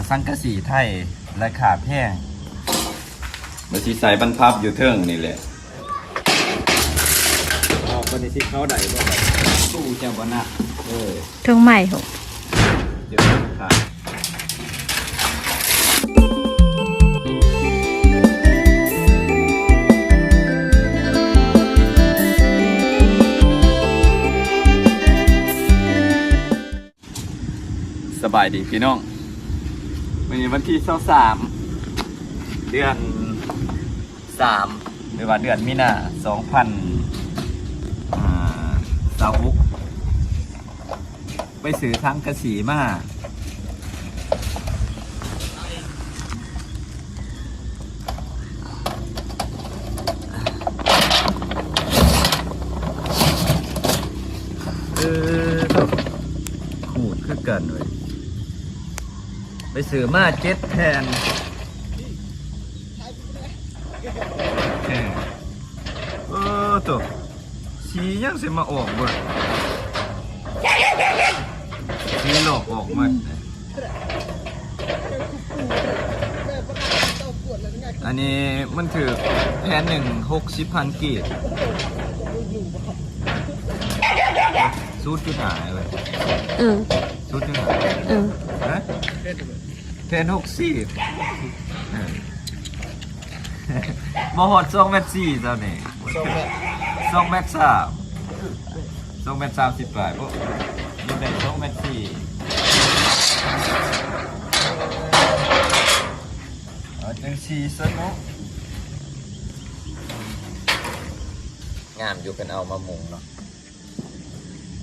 ສັງກະສີໄທລາຄາແພງ. ມັນຊິໃສ່ບັນພັບຢູ່ເທິງນີ້ແຫຼະ. ອອກບັດນີ້ຊິເຂົ້າໄດ້ບໍ່? ຕູ້ຈະບໍ່ໜັກ. ເອີ ເທິງໄມ້ພຸ້ນ. ເຈີກັນ. ສະບາຍດີພີ່ນ້ອງ, ມື້ນີ້ວັນທີຊາວສາມ ເດືອນສາມ ຫຼືວ່າເດືອນມີນາ ສອງພັນຊາວຫົກ ໄປຊື້ສັງກະສີມາ. ເອີ ໂທ້ ຂູດຄືກັນເວີຍ. ໄປຊື້ມາເຈັດແຜ່ນ. ເອີ ໂທ້ ສີຫຍັງຊິມາອອກເບິດ, ສີຫຼອກອອກໝົດ. ອັນນີ້ມັນຖືກແຜ່ນໜຶ່ງຫົກສິບພັນກີບ. ສູນຈຸດຫ້າເວີຍ. ເອີ ສູນຈຸດຫ້າ. ເອີ ຮະ ແຜ່ນຫົກສິບ. ເອີ ບໍ່ຮອດສອງແມັດສີ່ ເຈົ້ານີ້. ສອງແມັດ ສອງແມັດສາມ ສອງແມັດສາມສິບປາຍ. ບໍ່ ມັນໄດ້ສອງແມັດສີ່. ເອົາຈັ່ງຊີ້ຊະເນາະ. ງາມຢູ່ ເພິ່ນເອົາມາມຸງເນາະ.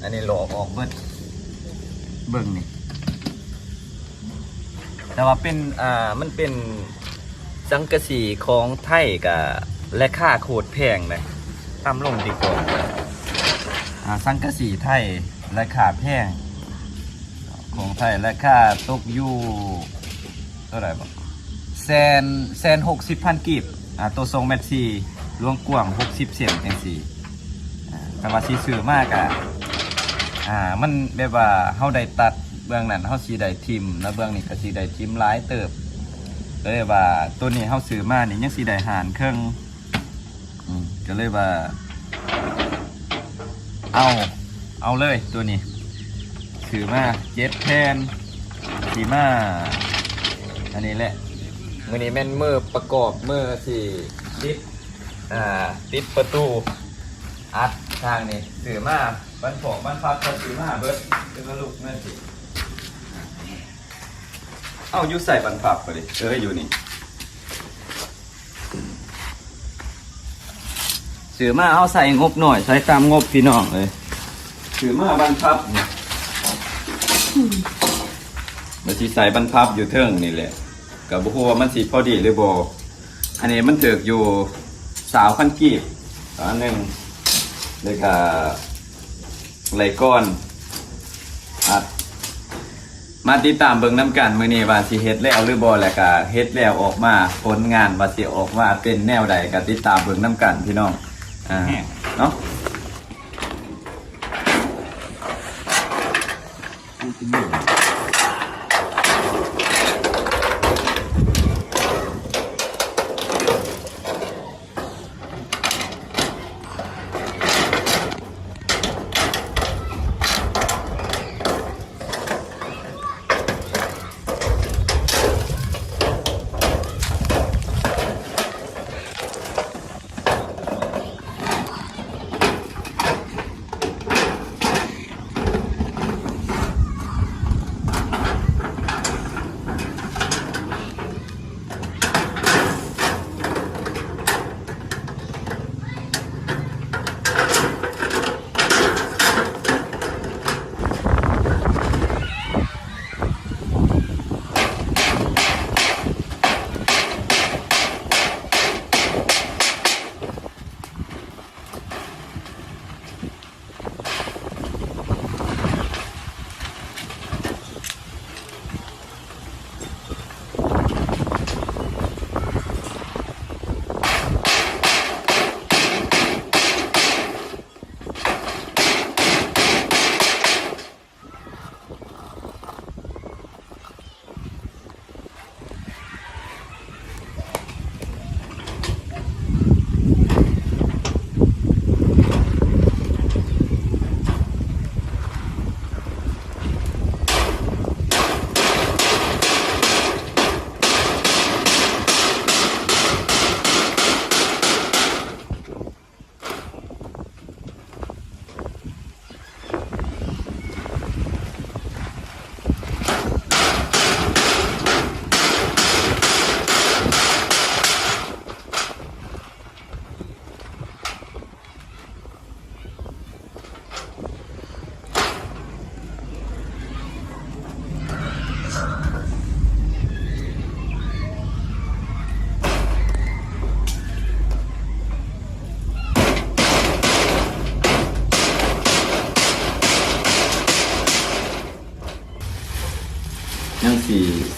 ອັນນີ້ຫຼອກອອກເບິດ. ເບິ່ງນີ້ ແຕ່ວ່າເປັນ ອ່າ ມັນເປັນສັງກະສີຂອງໄທ ກະລາຄາໂຄດແພງເດ້. ຕ່ຳລົງດີກວ່າ. ອ່າ ສັງກະສີໄທລາຄາແພງ, ຂອງໄທລາຄາຕົກຢູ່ ເທົ່າໃດບໍ? ແສນ ແສນຫົກສິບພັນກີບ. ອ່າ ໂຕສອງແມັດສີ່ ລວງກວ້າງຫົກສິບເຊັນຈັ່ງຊີ້. ອ່າ ຖ້າວ່າຊິຊື້ມາກະ ອ່າ ມັນແບບວ່າເຮົາໄດ້ຕັດເບື້ອງນັ້ນ ເຮົາຊິໄດ້ຖິ້ມ ແລ້ວເບື້ອງນີ້ກະຊິໄດ້ຖິ້ມຫຼາຍເຕີບ. ກະເລີຍວ່າໂຕນີ້ເຮົາຊື້ມານີ້ຍັງຊິໄດ້ຫານເຄິ່ງ. ອືມ ກະເລີຍວ່າ ເອົາ ເອົາເລີຍໂຕນີ້. ຊື້ມາເຈັດແຜ່ນ ຊິມາ ອັນນີ້ແຫຼະ. ມື້ນີ້ແມ່ນມື້ປະກອບ ມື້ຊິຕິດ ອ່າ ຕິດປະຕູ ອັດທາງນີ້. ຊື້ມາ ບັນພອກບັນພັບກະຊື້ມາເບິດ ເປັນວ່າລູກເງິນຊິ. ເອົາ ຢູ່ໃສບັນພັບກະດີ? ເອີ ຢູ່ນີ້. ຊື້ມາເຮົາໃສ່ງົບໜ້ອຍ ໃສ່ຕາມງົບ ພີ່ນ້ອງເອີຍ. ຊື້ມາບັນພັບນີ້ ມັນຊິໃສ່ບັນພັບຢູ່ເທິງນີ້ແຫຼະ. ກະບໍ່ຮູ້ວ່າມັນຊິພໍດີຫຼືບໍ່. ອັນນີ້ມັນຖືກຢູ່ຊາວພັນກີບ ອັນໜຶ່ງ ແລ້ວກະໄລກ່ອນ. ອ່ະ ມາຕິດຕາມເບິ່ງນຳກັນມື້ນີ້ວ່າຊິເຮັດແລ້ວຫຼືບໍ່ ແລ້ວກະເຮັດແລ້ວອອກມາ ຜົນງານວ່າຊິອອກມາເປັນແນວໃດ ກະຕິດຕາມເບິ່ງນຳກັນພີ່ນ້ອງ ອ່າ ເນາະ.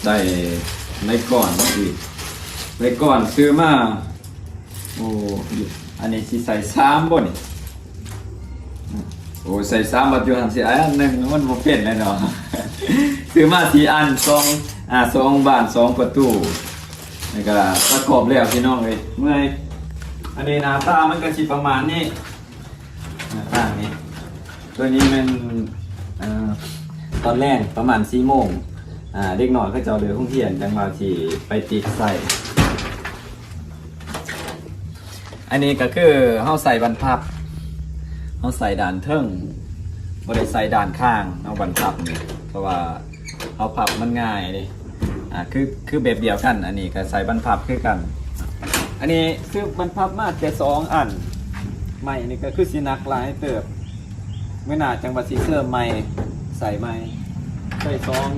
ໃສ່ໄມ້ກ້ອນອີກ ໄມ້ກ້ອນຊື້ມາ ໂອ້ ອັນນີ້ຊິໃສ່ສາມບໍ່ນີ້? ໂອ້ ໃສ່ສາມບັດຢູ່ຫັ້ນຊິອັນໜຶ່ງ ມັນບໍ່ເປັນແລ້ວເນາະ. ຊື້ມາສີ່ອັນ ສອງ ອ່າ ສອງບານ ສອງປະຕູ ແລ້ວກະປະກອບແລ້ວ ພີ່ນ້ອງເອີຍ ເມື່ອຍ. ອັນນີ້ໜ້າຕາມັນກະຊິປະມານນີ້ ໜ້າຕ່າງນີ້ ຕົວນີ້ແມ່ນ ເອີ ຕອນແລງປະມານສີ່ໂມງ ອ່າ ເດັກນ້ອຍເຂົາເຈົ້າເລີກໂຮງຮຽນ ຈັ່ງວ່າຊິໄປຕິດໃສ່. ອັນນີ້ກະຄືເຮົາໃສ່ບານພັບ ເຮົາໃສ່ດ້ານເທິງ ບໍ່ໄດ້ໃສ່ດ້ານຂ້າງເນາະ ບານພັບນີ້ ເພາະວ່າ ເຮົາພັບມັນງ່າຍເດ້ ອ່າ ຄື ຄືແບບດຽວກັນ ອັນນີ້ກະໃສ່ບານພັບຄືກັນ. ອັນນີ້ຊື້ບານພັບມາແຕ່ສອງອັນ ໄມ້ນີ້ກະຄືຊິໜັກຫຼາຍເຕີບ ມື້ໜ້າຈັ່ງວ່າຊິເສີມໃໝ່ ໃສ່ໃໝ່ ໃສ່ສອງ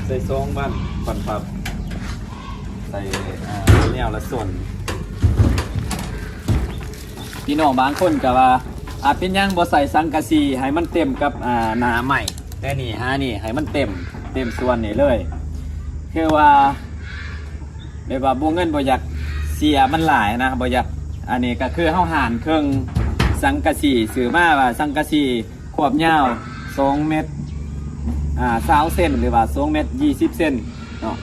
ໃສ່ສອງບານ ບານພັບ ໃສ່ ອ່າ ແນວລະສົ້ນ. ພີ່ນ້ອງບາງຄົນກະວ່າ ອາ ເປັນຫຍັງບໍ່ໃສ່ສັງກະສີໃຫ້ມັນເຕັມກັບ ອ່າ ໜ້າໄມ້ ແຕ່ນີ້ຫານີ້ໃຫ້ມັນເຕັມ ເຕັມສ່ວນນີ້ເລີຍ ຄືວ່າ ແບບວ່າບໍ່ ເງິນບໍ່ຢາກເສຍມັນຫຼາຍນະ ບໍ່ຢາກ ອັນນີ້ກະຄືເຮົາຫານເຄິ່ງສັງກະສີ ຊື້ມາວ່າສັງກະສີຄວາບຍາວສອງແມັດ ອ່າ ຊາວເຊັນ ຫຼືວ່າສອງແມັດຊາວເຊັນເນາະ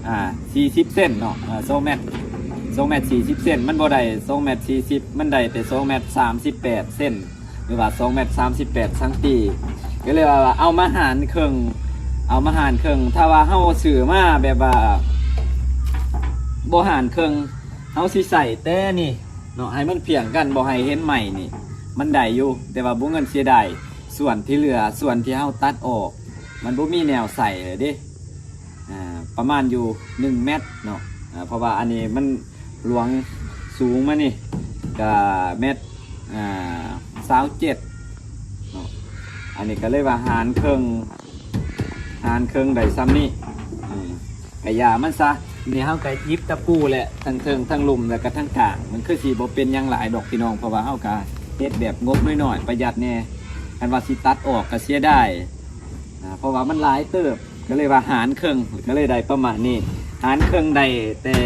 ອ່າ ສີ່ສິບເຊັນເນາະ ອ່າ ສອງແມັດ ສອງແມັດຊາວເຊັນ ມັນບໍ່ໄດ້ສອງແມັດຊາວເຊັນ ມັນໄດ້ແຕ່ສອງແມັດສາມສິບແປດເຊັນ ຫຼືວ່າສອງແມັດສາມສິບແປດຊັງຕີ ກະເລີຍວ່າເອົາມາຫານເຄິ່ງ ເອົາມາຫານເຄິ່ງ ຖ້າວ່າເຮົາຊື້ມາແບບວ່າບໍ່ຫານເຄິ່ງ ເຮົາຊິໃສ່ແຕ່ນີ້ເນາະ ໃຫ້ມັນພຽງກັນ ບໍ່ໃຫ້ເຫັນໄມ້ນີ້ ມັນໄດ້ຢູ່ ແຕ່ວ່າບໍ່ ເງິນເສຍດາຍ ສ່ວນທີ່ເຫຼືອ ສ່ວນທີ່ເຮົາຕັດອອກ ມັນບໍ່ມີແນວໃສ່ເລີຍເດ້ ອ່າ ປະມານຢູ່ໜຶ່ງແມັດເນາະ ອ່າ ເພາະວ່າອັນນີ້ມັນຫຼວງສູງມານີ້ກະແມັດ ອ່າ ຊາວເຈັດເນາະ ອັນນີ້ກະເລີຍວ່າຫານເຄິ່ງ ຫານເຄິ່ງໄດ້ຊ່ຳນີ້ ອືມ ກະຢ່າມັນຊະ. ນີ້ເຮົາກະຫຍິບຕະປູແຫຼະ ທັງເທິງທັງລຸ່ມ ແລ້ວກະທັງກາງ ມັນຄືຊິບໍ່ເປັນຫຍັງຫຼາຍດອກພີ່ນ້ອງ ເພາະວ່າເຮົາກະເຮັດແບບງົບນ້ອຍໆ ປະຢັດແດ່ ຄັນວ່າຊິຕັດອອກກະເສຍດາຍ ອ່າ ເພາະວ່າມັນຫຼາຍເຕີບ ກະເລີຍວ່າຫານເຄິ່ງ ກະເລີຍໄດ້ປະມານນີ້ ຫານເຄິ່ງໄດ້ແຕ່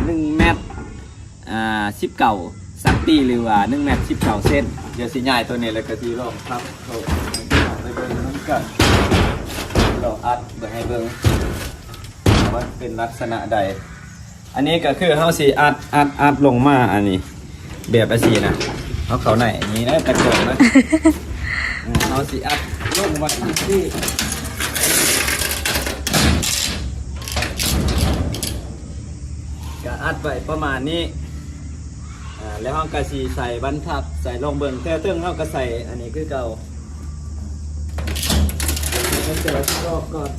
ໜຶ່ງແມັດ ອ່າ ສິບເກົ້າຊັງຕີ ຫຼືວ່າໜຶ່ງແມັດສິບເກົ້າເຊັນ. ດຽວຊິຍ້າຍໂຕນີ້ ແລ້ວກະຊິລອງພັບເຂົ້າໃຫ້ເບິ່ງນຳກັນ ລອງອັດເບິ່ງ ໃຫ້ເບິ່ງວ່າມັນເປັນລັກສະນະໃດ. ອັນນີ້ກະຄືເຮົາຊິອັດ ອັດ ອັດລົງມາ ອັນນີ້ ແບບຈັ່ງຊີ້ນະ ເອົາເຂົ້າໃນນີ້ນະ ຕະກອງນະ ເຮົາຊິອັດລົງໄວ້ຈັ່ງຊີ້ ກະອັດໄວ້ປະມານນີ້ ອ່າ ແລ້ວເຮົາກະຊິໃສ່ບັນພັບ ໃສ່ລອງເບິ່ງ ແຖວເທິງເຮົາກະໃສ່ອັນນີ້ຄືເກົ່າ. ເອົາເສື້ອອອກກ່ອນ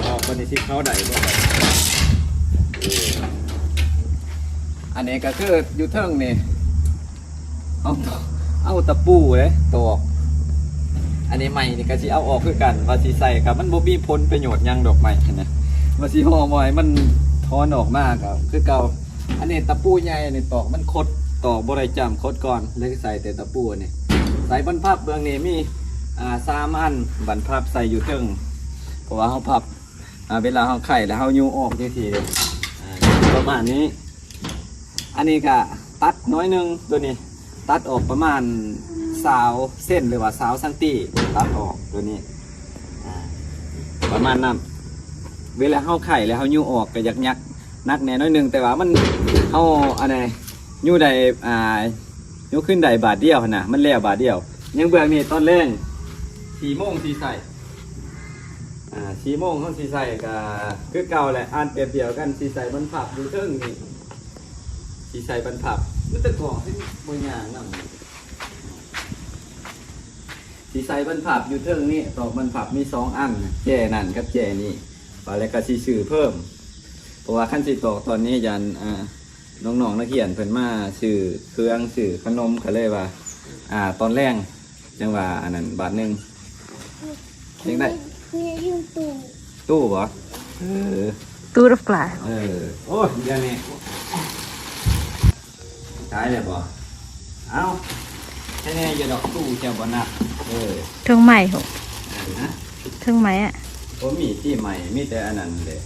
ອອກກ່ອນນີ້ຊິເຂົ້າໄດ້ບໍ່? ອັນນີ້ກະຄືຢູ່ເທິງນີ້ ເອົາ ເອົາຕະປູເດ້ຕອກ ອັນນີ້ໄມ້ນີ້ກະຊິເອົາອອກຄືກັນ ວ່າຊິໃສ່ກະມັນບໍ່ມີຜົນປະໂຫຍດຫຍັງດອກໄມ້ຫັ້ນນະ ວ່າຊິຫໍ່ບໍ່ໃຫ້ມັນຖອນອອກມາກະຄືເກົ່າ. ອັນນີ້ຕະປູໃຫຍ່ນີ້ຕອກມັນຄົດ ຕອກບໍ່ໄດ້ຈ້ຳ ຄົດກ່ອນ ເລີຍໃສ່ແຕ່ຕະປູອັນນີ້. ໃສ່ບັນພັບເບື້ອງນີ້ມີ ອ່າ ສາມອັນ ບັນພັບໃສ່ຢູ່ເທິງ ເພາະວ່າເຮົາພັບ ອ່າ ເວລາເຮົາໄຂແລ້ວເຮົາຍູ້ອອກຈັ່ງຊີ້ເດ້ ອ່າ ປະມານນີ້. ອັນນີ້ກະຕັດໜ້ອຍໜຶ່ງ ໂຕນີ້ຕັດອອກປະມານຊາວເຊັນ ຫຼືວ່າຊາວຊັງຕີ ຕັດອອກໂຕນີ້ ອ່າ ປະມານນັ້ນ. ເວລາເຮົາໄຂແລ້ວເຮົາຍູ້ອອກກະຢາກ ໜັກແດ່ໜ້ອຍໜຶ່ງ ແຕ່ວ່າມັນ ເຮົາ ອັນໃດ ຍູ້ໄດ້ ອ່າ ຍູ້ຂຶ້ນໄດ້ບາດດຽວຫັ້ນນະ ມັນແລ້ວບາດດຽວ. ຍັງເບື້ອງນີ້ຕອນແລງ ສີ່ໂມງຊິໃສ່ ອ່າ ສີ່ໂມງເຮົາຊິໃສ່ກະຄືເກົ່າແຫຼະ ອັດແບບດຽວກັນ ຊິໃສ່ບັນພັບຢູ່ເທິງນີ້ ຊິໃສ່ບັນພັບ ມັນຕະກອງທີ່ບໍ່ຍ່າງນຳ ຊິໃສ່ບັນພັບຢູ່ເທິງນີ້ ຕອກບັນພັບມີສອງອັນ ແຈນັ້ນກັບແຈນີ້ ບາດແລ້ວກະຊິຊື້ເພີ່ມ ເພາະວ່າຄັນຊິຕອກຕອນນີ້ຢ້ານ ອ່າ ນ້ອງໆນັກຮຽນເພິ່ນມາຊື້ເຄື່ອງຊື້ຂະໜົມ ກະເລີຍວ່າ ອ່າ ຕອນແລງຈັ່ງວ່າອັນນັ້ນບາດໜຶ່ງ ຍັງໄດ້ ຕູ້ບໍ່? ເອີ ຕູ້ດັບກລາຍ ເອີ ໂອ້ຍ ດຽວນີ້ຕາຍແລ້ວບໍ່? ເອົ້າ ແທ້ແນ່ຢູ່ດອກ ຕູ້ເຈົ້າບໍ່ໜັກ ເອີ ເທິງໄມ້ພຸ້ນ ເທິງໄມ້ອະ ບໍ່ມີຕີໃໝ່ ມີແຕ່ອັນນັ້ນແຫຼະ.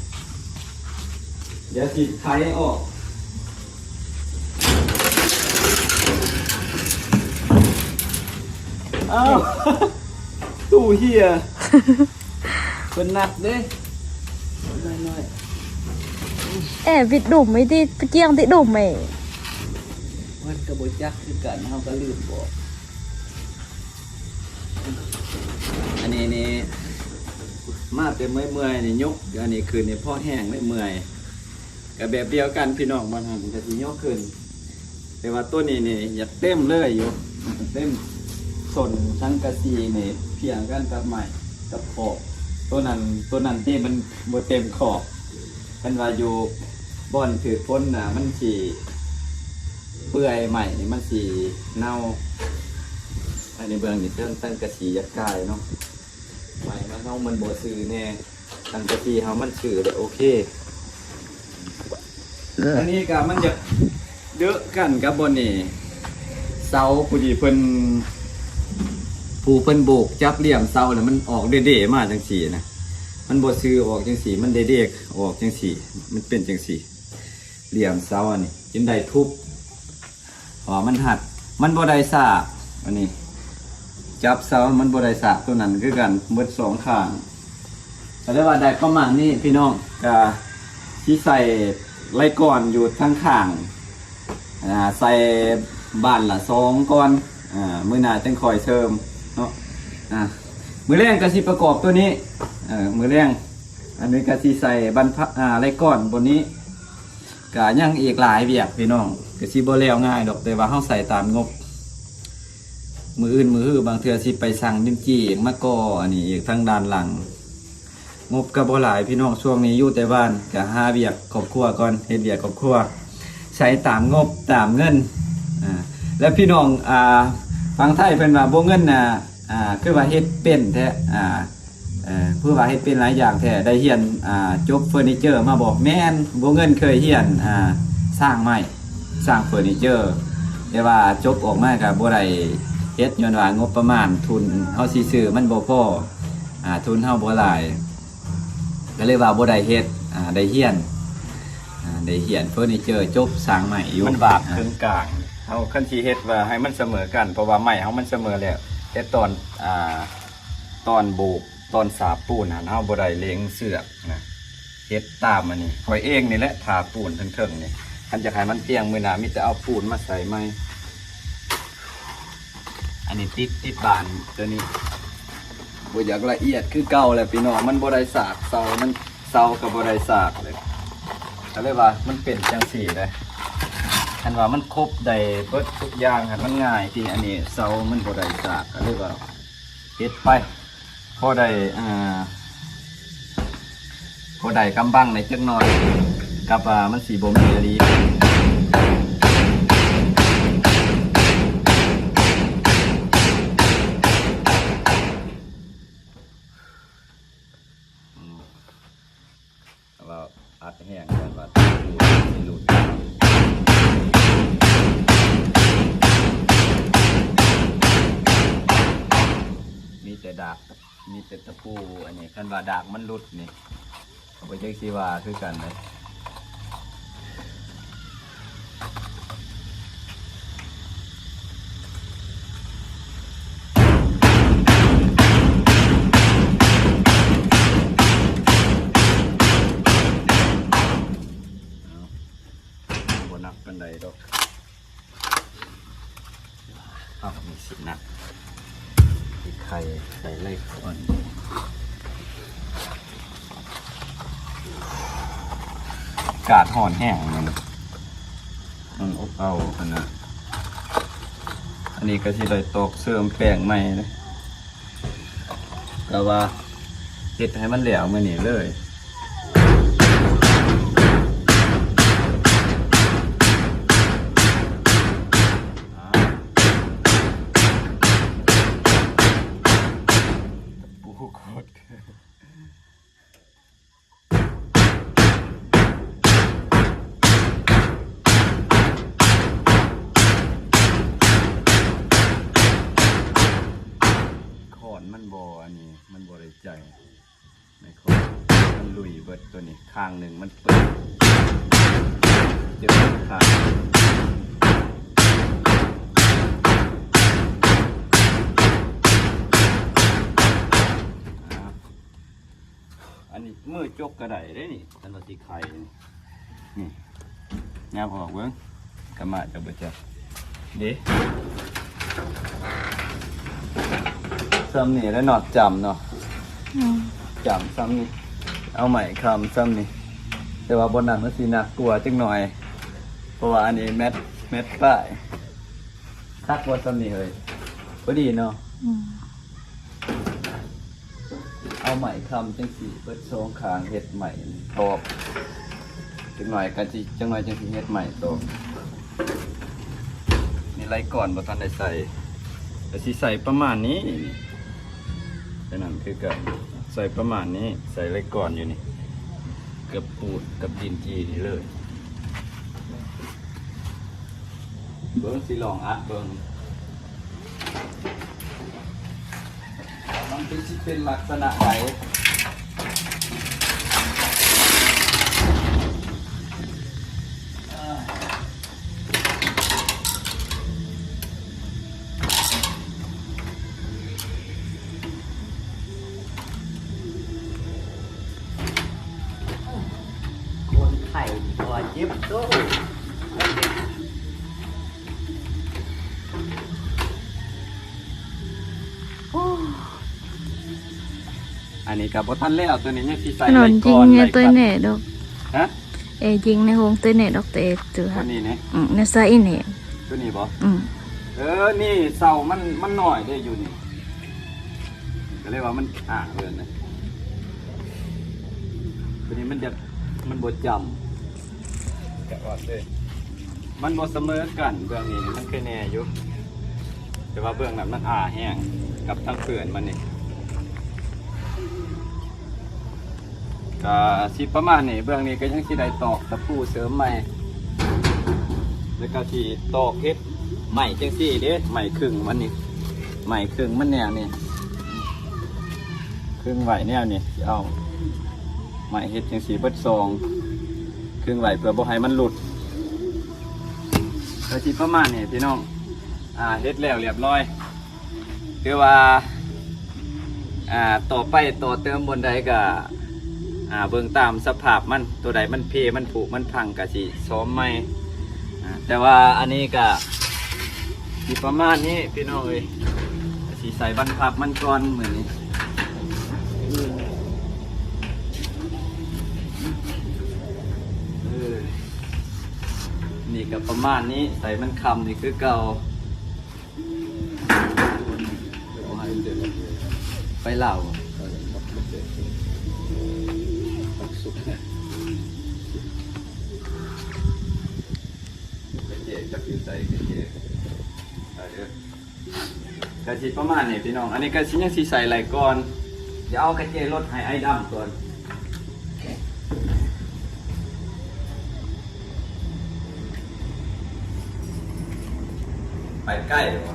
ດຽວຊິໄຂອອກ. ອ້າວ ຕູ້ເຫຍ ເພິ່ນໜັກເດ້ ນ້ອຍໆ. ແອ ບິດດຸມໄວ້ຕິ ໄປກ້ຽງຕິດຸມໄວ້. ເພິ່ນກໍບໍ່ຈັກຄືກັນ ເຮົາກໍລືມບອກ. ອັນນີ້ນີ້ ມາແຕ່ເມື່ອຍໆນີ້ ຍົກອັນນີ້ຂຶ້ນນີ້ພໍແຮງເມື່ອຍ. ກໍແບບດຽວກັນພີ່ນ້ອງ ບາງທ່ານກໍຊິຍົກຂຶ້ນ ແຕ່ວ່າຕົວນີ້ນີ້ຢາກເຕັມເລີຍຢູ່ ເຕັມ. ສົ້ນສັງກະສີນີ້ພຽງກັນກັບໄມ້ກັບຂອບ. ຕົວນັ້ນ ຕົວນັ້ນຕິ ມັນບໍ່ເຕັມຂອບ. ຄັນວ່າຢູ່ບ່ອນຖືກຝົນນະ ມັນຊິເປື່ອຍ ໄມ້ນີ້ມັນຊິເນົ່າ. ອັນນີ້ເບິ່ງນີ້ ເທິງສັງກະສີຢາກກາຍເນາະ ໄມ້ມັນເຮົາມັນບໍ່ຊື່ແນ່. ສັງກະສີເຮົາມັນຊື່ແລ້ວໂອເຄ. ອັນນີ້ກໍມັນຢາກເດີະກັນກັບບ່ອນນີ້ ເສົາຜູ້ທີ່ເພິ່ນ ຜູ້ເພິ່ນໂບກຈັບຫຼ່ຽມເສົາແລ້ວ ມັນອອກເດ້ໆມາຈັ່ງຊີ້ນະ. ມັນບໍ່ຊື່ອອກຈັ່ງຊີ້ ມັນເດ້ໆອອກຈັ່ງຊີ້ ມັນເປັນຈັ່ງຊີ້ ຫຼ່ຽມເສົາອັນນີ້ຈຶ່ງໄດ້ທຸບ. ເພາະວ່າມັນຮັດ ມັນບໍ່ໄດ້ສາກ. ອັນນີ້ຈັບເສົາມັນບໍ່ໄດ້ສາກ ຕົວນັ້ນຄືກັນ ເບິດສອງຂ້າງ. ກໍເລີຍວ່າໄດ້ປະມານນີ້ພີ່ນ້ອງ. ກະຊິໃສ່ໄລກອນຢູ່ທາງຂ້າງ ອ່າ ໃສ່ບານລະສອງກ່ອນ. ອ່າ ມື້ໜ້າຈັ່ງຄ່ອຍເສີມເນາະ. ອ່າ ມື້ແລງກໍຊິປະກອບຕົວນີ້. ເອີ ມື້ແລງ ອັນນີ້ກໍຊິໃສ່ບານ ອ່າ ໄລກອນບ່ອນນີ້. ກະຍັງອີກຫຼາຍວຽກພີ່ນ້ອງ ກະຊິບໍ່ແລ້ວງ່າຍດອກ ແຕ່ວ່າເຮົາໃສ່ຕາມງົບ. ມື້ອື່ນມື້ຮືບາງເທື່ອຊິໄປສັ່ງດິນຈີ່ມາກໍ່ອັນນີ້ອີກທາງດ້ານຫຼັງ. ງົບກະບໍ່ຫຼາຍພີ່ນ້ອງ ຊ່ວງນີ້ຢູ່ແຕ່ບ້ານ ກະຫາວຽກຄອບຄົວກ່ອນ ເຮັດວຽກຄອບຄົວ ໃຊ້ຕາມງົບຕາມເງິນ. ອ່າ ແລະພີ່ນ້ອງ ອ່າ ຝັ່ງໄທເພິ່ນວ່າບໍ່ເງິນນະ ອ່າ ຄືວ່າເຮັດເປັນແທ້ ອ່າ ເອີ ຄືວ່າເຮັດເປັນຫຼາຍຢ່າງແທ້ ໄດ້ຮຽນ ອ່າ ຈົບເຟີນີເຈີມາບໍ່? ແມ່ນ ບໍ່ເງິນເຄີຍຮຽນ ອ່າ ສ້າງໄມ້ ສ້າງເຟີນີເຈີ ແຕ່ວ່າຈົບອອກມາກໍບໍ່ໄດ້ເຮັດ ຍ້ອນວ່າງົບປະມານທຶນເຮົາຊິຊື້ມັນບໍ່ພໍ ອ່າ ທຶນເຮົາບໍ່ຫຼາຍ ກໍເລີຍວ່າບໍ່ໄດ້ເຮັດ ອ່າ ໄດ້ຮຽນ ອ່າ ໄດ້ຮຽນເຟີນີເຈີ ຈົບສ້າງໄມ້ຢູ່ ມັນບາກເຄິ່ງກາງ. ເຮົາຄັນຊິເຮັດວ່າໃຫ້ມັນສະເໝີກັນ ເພາະວ່າໄມ້ເຮົາມັນສະເໝີແລ້ວ ແຕ່ຕອນ ອ່າ ຕອນໂບກ ຕອນສາບປູນຫັ້ນ ເຮົາບໍ່ໄດ້ເລັງເຊືອກນະ ເຮັດຕາມອັນນີ້ ຂ້ອຍເອງນີ້ແຫຼະ ທາປູນເທິງໆນີ້. ຄັນຢາກໃຫ້ມັນກ້ຽງ ມື້ໜ້າມີແຕ່ເອົາປູນມາໃສ່ໃໝ່. ອັນນີ້ຕິດ ຕິດບານຕົວນີ້ ບໍ່ຢາກລະອຽດຄືເກົ່າແລ້ວພີ່ນ້ອງ ມັນບໍ່ໄດ້ສາກ ເສົາມັນ ເສົາກໍບໍ່ໄດ້ສາກເລີຍ ກໍເລີຍວ່າມັນເປັນຈັ່ງຊີ້ເດ້. ຄັນວ່າມັນຄົບໄດ້ເບິດທຸກຢ່າງຫັ້ນ ມັນງ່າຍຕິ ອັນນີ້ເສົາມັນບໍ່ໄດ້ສາກ ກໍເລີຍວ່າເຮັດໄປ ພໍໄດ້ ອ່າ ພໍໄດ້ກຳບັງໃນຈັກໜ້ອຍ ກັບວ່າມັນຊິບໍ່ມີອີ່ຫຼີ. ແຕ່ວ່າອັດແຮງ ຢ້ານວ່າຕະປູຊິຫຼຸດ. ມີແຕ່ດາກ ມີແຕ່ຕະປູ ອັນນີ້ ຄັນວ່າດາກມັນຫຼຸດນີ້ ກໍບໍ່ຈັກຊິວ່າຄືກັນເດ້. ເອົາ ບໍ່ໜັກປານໃດດອກ. ເອົາ ມີສິນະ ມີໄຂ່ໃສ່ໄລ່ກ່ອນ. ອາກາດຮ້ອນແຮງ ມັນ ມັນອົບເອົາຂະໜາດ. ອັນນີ້ກໍຊິໄດ້ຕອກເສີມແປງໃໝ່ເດ້. ກະວ່າເຮັດໃຫ້ມັນແລ້ວມື້ນີ້ເລີຍ. ປູໂຄດ ຂອນມັນບໍ່ ອັນນີ້ມັນບໍ່ໄດ້ໃຈ ໃນຂອ ຕົວນີ້ຂ້າງໜຶ່ງມັນເປີດ ເຈັບຂ້າງ. ອັນນີ້ມືຈົກກໍໄດ້ເດ້ນີ້ ຄັນວ່າຊິໄຂນີ້ ນີ້ ຫຍັບອອກເບິ່ງ ກະມາຈະບໍ່ຈັບເດ້. ສ່ຳນີ້ແຫຼະເນາະ ຈ້ຳເນາະ ອືມ ຈ້ຳສ່ຳນີ້ ເອົາໄມ້ຄ້ຳສ່ຳນີ້ ແຕ່ວ່າບ່ອນນັ້ນມັນຊິໜັກກວ່າຈັກໜ່ອຍ ເພາະວ່າອັນນີ້ແມັດ ແມັດປາຍ. ຄັກບໍ່ສ່ຳນີ້ເຮີ້ຍ? ພໍດີເນາະ ອືມ. ເອົາໄມ້ຄ້ຳຈັ່ງຊີ້ເບິດສອງຂ້າງ ເຮັດໄມ້ຕອກ ຈັກໜ່ອຍກໍຊິ ຈັກໜ່ອຍຈັ່ງຊິເຮັດໄມ້ຕອກ. ນີ້ໄລກອນບໍ່ທັນໄດ້ໃສ່ ກໍຊິໃສ່ປະມານນີ້ ແຕ່ນັ້ນຄືກັນ ໃສ່ປະມານນີ້ ໃສ່ໄລກອນຢູ່ນີ້ ເກືອບປູດກັບດິນຈີ່ນີ້ເລີຍ. ເບິ່ງ ຊິລອງອັດເບິ່ງ ວ່າມັນເປັນ ຊິເປັນລັກສະນະໃດ. ຄົນໄຂ້ນີ້ກໍວ່າເຈັບໂຕ. ໂອ້ ອັນນີ້ກໍບໍ່ທັນແລ້ວ ຕົວນີ້ຍັງຊິໃສ່ ນອນຍິງ ໄວ້ກ່ອນ ໃນຕົວແນ່ດອກ ຮະ? ເອ ຍິງໃນໂຮງຕົວແນ່ດອກ ແຕ່ເອ ຕົວ ຕົວນີ້ນີ້ ອືມ ໃນໃສ່ນີ້ ຕົວນີ້ບໍ່? ອືມ ເອີ ນີ້ເສົາມັນ ມັນໜ້ອຍເດ້ຢູ່ນີ້ ກໍເລີຍວ່າມັນອ່າງເລີຍນະ ຕົວນີ້ມັນຈະ ມັນບໍ່ຈ້ຳ ກະອອດເລີຍ ມັນບໍ່ສະເໝີກັນ ເບື້ອງນີ້ມັນຄືແນ່ຢູ່ ແຕ່ວ່າເບື້ອງນັ້ນມັນອ້າແຮງກັບທາງເພື່ອນມັນນີ້ ກະຊິປະມານນີ້ ເບື້ອງນີ້ກະຍັງຊິໄດ້ຕອກຕະປູເສີມໃໝ່ ແລ້ວກະຊິຕອກເຮັດໄມ້ຈັ່ງຊີ້ເດ້ ໄມ້ເຄິ່ງມັນນີ້ ໄມ້ເຄິ່ງມັນແນວນີ້ ເຄິ່ງໄວ້ແນວນີ້ ຊິເອົາໄມ້ເຮັດຈັ່ງຊີ້ເບິດສອງ ເຄິ່ງໄວ້ເພື່ອບໍ່ໃຫ້ມັນຫຼຸດ ກະຊິປະມານນີ້ພີ່ນ້ອງ ອ່າ ເຮັດແລ້ວລຽບຮ້ອຍ ຄືວ່າ ອ່າ ຕໍ່ໄປຕໍ່ເຕີມບ່ອນໃດກະ ອ່າ ເບິ່ງຕາມສະພາບມັນ ຕົວໃດມັນເພ ມັນຜຸ ມັນພັງກະຊິຊອມໃໝ່ ອ່າ ແຕ່ວ່າອັນນີ້ກະ ຊິປະມານນີ້ພີ່ນ້ອງເອີຍ ຊິໃສ່ບັນພັບມັນກ່ອນມື້ນີ້ ເອີ ນີ້ກໍປະມານນີ້ ໃສ່ມັນຄ້ຳນີ້ຄືເກົ່າ ໄປລາວ ກະເຈຈັກຢູ່ໃສ ກະເຈ ໄປເດີ ກະຊິປະມານນີ້ພີ່ນ້ອງ ອັນນີ້ກະຊິຍັງຊິໃສ່ໄຫຼກ່ອນ ດຽວເອົາກະເຈລົດໃຫ້ອ້າຍດຳກ່ອນ ໄປໃກ້ບໍ່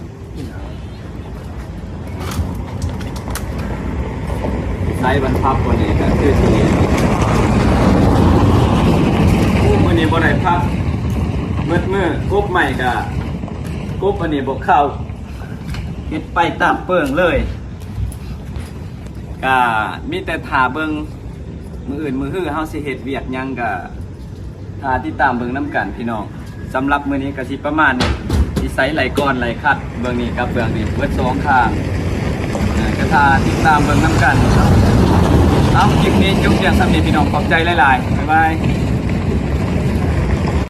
ໃຊ້ບັນພັບບໍ່ນີ້ກະຄືຊິ ໂອ້ ມື້ນີ້ບໍ່ໄດ້ພັກ ໝົດມື້ ກົບໃໝ່ກະ ກົບອັນນີ້ບໍ່ເຂົ້າ ເຮັດໄປຕາມເປິງເລີຍ ກະມີແຕ່ຖ້າເບິ່ງ ມື້ອື່ນມື້ຮືເຮົາຊິເຮັດວຽກຫຍັງກະ ຖ້າຕິດຕາມເບິ່ງນຳກັນພີ່ນ້ອງ ສຳລັບມື້ນີ້ກະຊິປະມານນີ້ ຊິໃສ່ໄຫຼກ່ອນໄຫຼຄັດ ເບື້ອງນີ້ກັບເບື້ອງນີ້ ເບິດສອງຂ້າງ ເອີ ກະຖ້າຕິດຕາມເບິ່ງນຳກັນ ເອົາ ຄລິບນີ້ຈົບພຽງສ່ຳນີ້ພີ່ນ້ອງ ຂອບໃຈຫຼາຍໆ ບາຍບາຍ.